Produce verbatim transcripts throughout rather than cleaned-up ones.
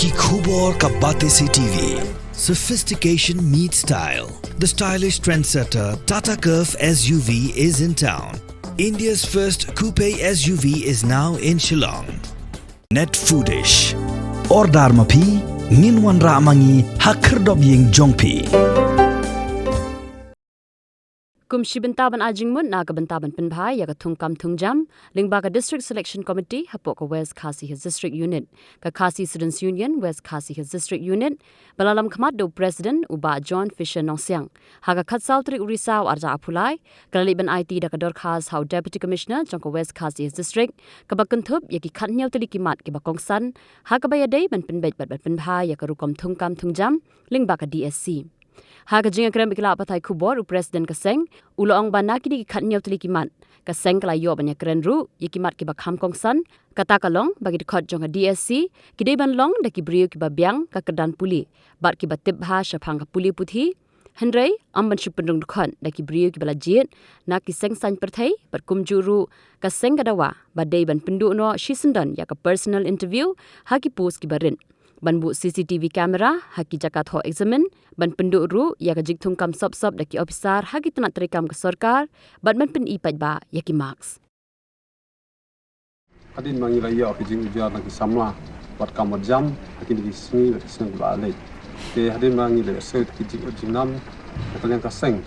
Ki khubor ka Batesi T V. Sophistication meets style. The stylish trendsetter Tata Curvv S U V is in town. India's first coupe S U V is now in Shillong. Net Foodish. Order ma phi, ngin wanrah ma ngi ha khyrdop ïing jong phi. Kum shi bynta ban ai jingmut na ka bynta ban pynbha ïa ka thungkam thungjam lyngba ka District Selection Committee hapoh ka West Khasi Hills District Unit, ka Khasi Students Union West Khasi Hills District Unit, ba la lam khmat da u President u Bah John Fisher Nongsiang, ha ka khatsaw tarik u Risaw arhajar arphew lai, ka la leit ban aiti da ka dorkhas ha u Deputy Commissioner jong ka West Khasi Hills District, kaba kynthup ïa ki khathynñiew tylli ki mat kiba kongsan ha kaba ïadei ban pynbeit bad ban pynbha ïa ka rukom thungkam thungjam lyngba ka D S C. Ha ka jingïakren bad ki lad pathai khubor, u President ka seng u la ong ba na kine ki khathynñiew tylli ki mat, ka seng ka la ïoh ban ïakren ruh ïa ki mat kiba kham kongsan, kata ka long ba ki dkhot jong ka D S C ki dei ban long da ki briew kiba biang ka kyrdan pule bad kiba tip bha shaphang ka pule puthi. Hynrei ym ban shu pynrung dkhot da ki briew kiba la jied na ki seng saiñ pyrthei, bad kumjuh ruh ka seng ka dawa ba dei ban pynduh noh shisyndon ïa ka personal interview ha ki post kiba rit, ban buh C C T V camera ha ki jaka thoh eksamin, ban pynduh ruh ïa ka jingthungkam sop sop da ki ophisar ha ki tnat treikam ka sorkar, bad ban pyni paidbah ïa ki marks. Hadien ba ngi la ïoh ka jingujor na ki samla bad ka mot jam ha kine ki sngi bad ki snem ba la leit. Te hadien ba ngi la ïoh shuh ki jingud jingnam na ka liang ka seng,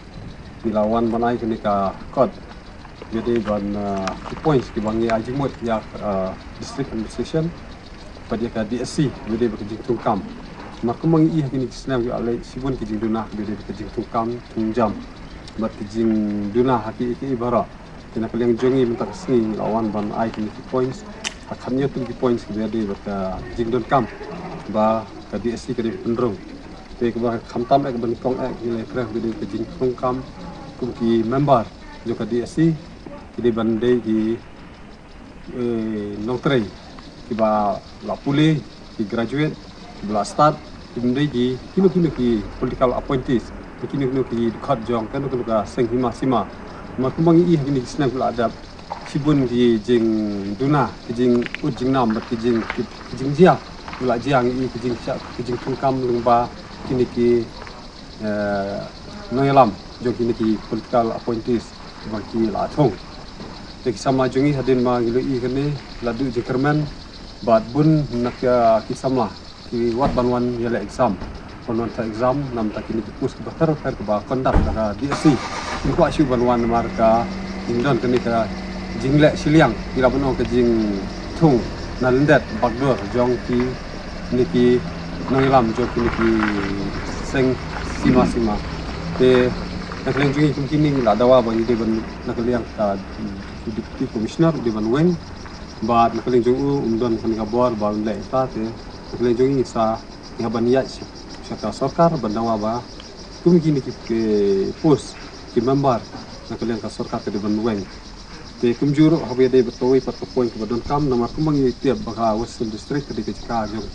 ngi la wan ban ai kane ka kot ba dei ban, ah, ki points kiba ngi ai jingmut ïa, ah, District Administration bad ïa ka D S C ba dei bad ka jingthungkam. Namar kumba ngi i ha kine ki snem ba la leit, shibun ki jingduna ba dei bad ka jingthungkam thungjam bad ki jingduna ha kiei kiei baroh. Te na ka liang jong ngi mynta ka sngi ngi la wan ban ai kine ki points, ha khathynñiew tylli ki points kiba dei bad ka jingdonkam ba ka D S C ka dei pynrung. Te kaba khamtam eh ban kong eh ngi la ïakren ba dei ka jingthungkam kum ki member jong ka D S C ki dei ban dei ki, eh, nongtrei kiba la pule, ki graduate, kiba la stad, ki ban dei ki kino kino ki political appointees, ki kino kino ki dkhot jong kano kano ka seng hima sima. Namar kumba ngi i ha kine ki snem kiba la dep, shibun ki jingduna, ki jingud jingnam bad ki jing, ki, ki jingjia kiba la jia, ngi i ki jingshah, ki jingthungkam lyngba kine ki, eh, nongïalam jong kine ki political appointees ba ki la thung. Te ki samla jong ngi hadien ba ngi la ïohi kane la duh jingkyrmen bad bun na ki, ki samla ki wad ban wan ïaleh exam, ban wan thoh exam na bynta kine ki post kiba pher pher kiba conduct da ka D S C. Kim kwah shuh ban wan namar ka jingdon kane ka jingleh shiliang, ki lah ban ong ka jingthung na lyndet bakdur jong ki, kine ki nongïalam jong kine ki seng sima sima. Te na ka liang jong ngi kum kine ngi la dawa ba ngi dei ban, na ka liang ka Deputy Commissioner dei ban weng, bad na ka liang jong u um don kane ka bor ba un leh ita. Te na ka liang jong ngi sa ngi hap ban ïaid sha, sha ka sorkar ban dawa ba kum kine ki, ki post ki member na ka liang ka sorkar ka dei ban weng. Te kumjuh ruh haba ïadei bad kawei pat ka point kaba donkam, namar kumba ngi tip ba ka West Hills District ka dei ka jaka jong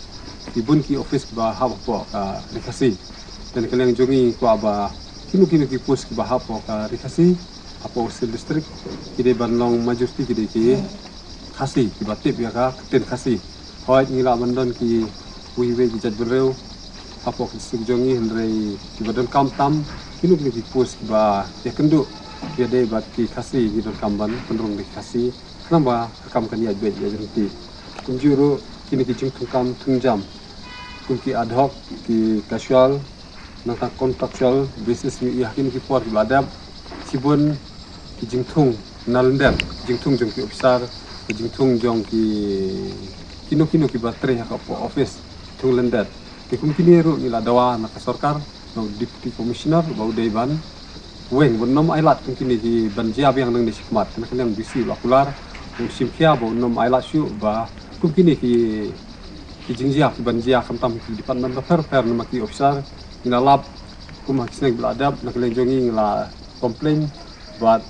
ki bun ki office ba hap hapoh ka Ri Khasi. Te na ka liang jong ngi kwah ba kino kino ki post kiba hap hapoh ka Ri Khasi, hapoh West Hills District, ki dei ban long majority ki dei ki Khasi, kiba tip ïa ka ktien Khasi. Hooid ngi lah ban don kiwei kiwei ki jaitbynriew hapoh ka district jong ngi, hynrei kiba donkam tam kino kino ki post kiba ïakynduh ïadei bad ki Khasi, ngi donkam ban pynrung da ki Khasi, khnang ba ka kam kan ïaid beit ïaid ryntih. Kumjuh ruh kine ki jingthungkam thungjam kum ki ad hoc, ki casual, nangta contractual basis, ngi i ha kine ki por kiba la dep, shibun ki jingthung na lyndet, ki jingthung jong ki officer, ki jingthung jong ki kino kino kiba trei ha ka office, thung lyndet. Te kum kine ruh ngi la dawa na ka sorkar, na u Deputy Commissioner ba u dei ban weng, ba un nym ailad kum kine ki ban jia biang nangne shakhmat. Te na ka liang u D C u la kular, u shim khia ba un nym ailad shuh ba kum kine ki, ki jingjia ki ban jia khamtam ki department bapher bapher namar ki officer. Ngi la lap kum ha ki snem ba la dep, na ka liang jong ngi ngi la complain bad,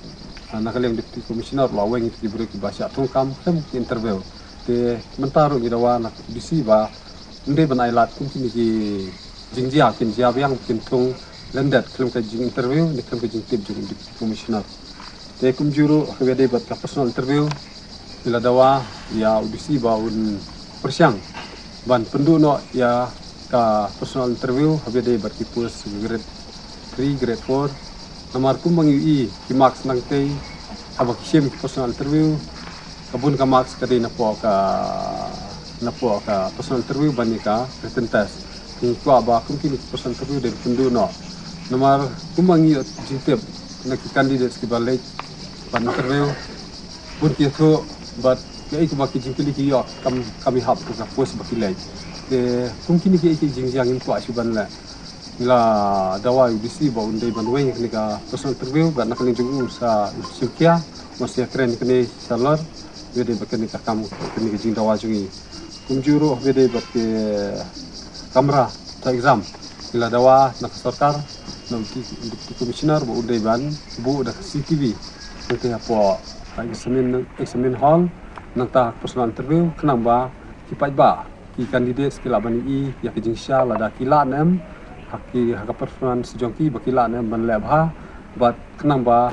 ah, na ka liang Deputy Commissioner u la weng ïa ki briew kiba shah thungkam khlem ki interview. Te mynta ruh ngi dawa na u D C ba un dei ban ailad kum kine ki jingjia kin jia biang, kin thung lyndet khlem ka jinginterview ne khlem ka jingtip jong u Deputy Commissioner. Te kumjuh ruh haba ïadei bad ka personal interview, ngi la dawa ïa u D C ba un pyrshang ban pynduh noh ïa ka personal interview haba dei bad ki post grade three, grade four. Namar kumba ngi ïohi ki marks nangtei haba ki shim ki personal interview, ka bun ka marks ka dei napoh ka, napoh ka personal interview ban ïa ka written test. Ngi kwah ba kum kine ki personal interview dei pynduh noh. Namar kumba ngi ïoh jingtip na ki candidates kiba leit ban interview, bun ki ïathuh bad kaei kaba ki jingkylli ki ïoh kam, kam ïahap ka post ba ki leit. Te kum kine kiei ki jingjia ngim kwah shuh ban leh. Ngi la dawa ïa u D C ba un dei ban weng ïa kane ka personal interview bad na ka liang jong u sa shim khia, u sa ïakren ïa kane shalor. Ïa dei bad kane ka kam, kane ka jingdawa jong ngi. Kumjuh ruh ïa dei bad ki kamra to exam. Ngi la dawa na ka sorkar, na u Deputy Commissioner ba un dei ban buh da ka C C T V nangta hapoh ka examine, examine hall, nangta personal interview, khnang ba ki paidbah, ki candidates ki lah ban ïohi ïa ka jingshisha lada ki lah ne em ha ki, ha ka performance jong ki, ba ki lah ne em ban leh bha, bad khnang ba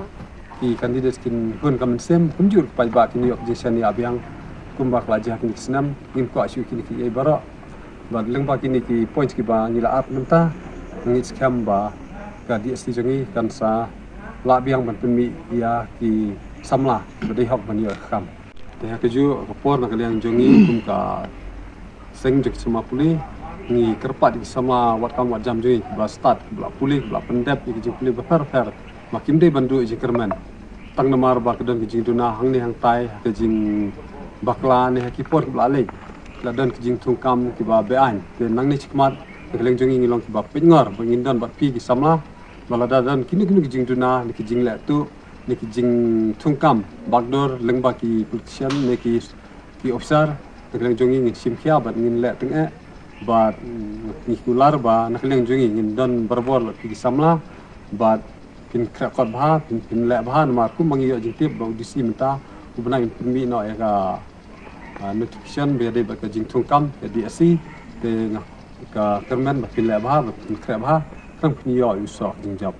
ki candidates kin hun ka mynsiem, kumjuh ki paidbah kin ïoh ka jingshaniah biang kumba ka la jia kine ki snem. Ngim kwah shuh kine kiei baroh. Bad lyngba kine ki points kiba ngi la ap mynta, ngi ngeit skhem ba ka D S C jong ngi kan sa lah biang ban pynmih ïa ki samla ba dei hok ban ïoh ka kam. Te ha kajuh ka por na ka liang jong ngi kum ka seng jong ki samla pule, ngi kyrpad ïa ki samla wad kam wad jam jong ngi kiba stad, kiba la pule, kiba la pyndep ïa ki jingpule bapher bapher, ba kim dei ban duh jingkyrmen. Tang namar ba ka don ka jingduna hangne hangtai ha ka jingbakla ne ha ki por kiba la leit, la don ka jingthungkam kiba be-aiñ. Te nangne shakhmat na ka liang jong ngi ngi long kiba peit ngor ba ngin don bad phi ki samla, ba lada don kino kino ki jingduna ne ki jingleh tuh ne ki jingthungkam bakdor lyngba ki politician ne ki, ki officer, na ka liang jong ngi ngin shim khia bad ngin leh tyngeh. Bad, mm, ngi kular ba na ka liang jong ngi ngin don barabor bad phi ki samla, bad phin khreh kot bha, phin, phin leh bha, namar kumba ngi ïoh jingtip ba u D C mynta u bnai un pynmih noh ïa ka, ah, notification ba ïadei bad ka jingthungkam ïa D S C. Te nga, ka kyrmen ba phin leh bha, ba phin khreh bha, khnang phin ïoh ïa u soh jingjob.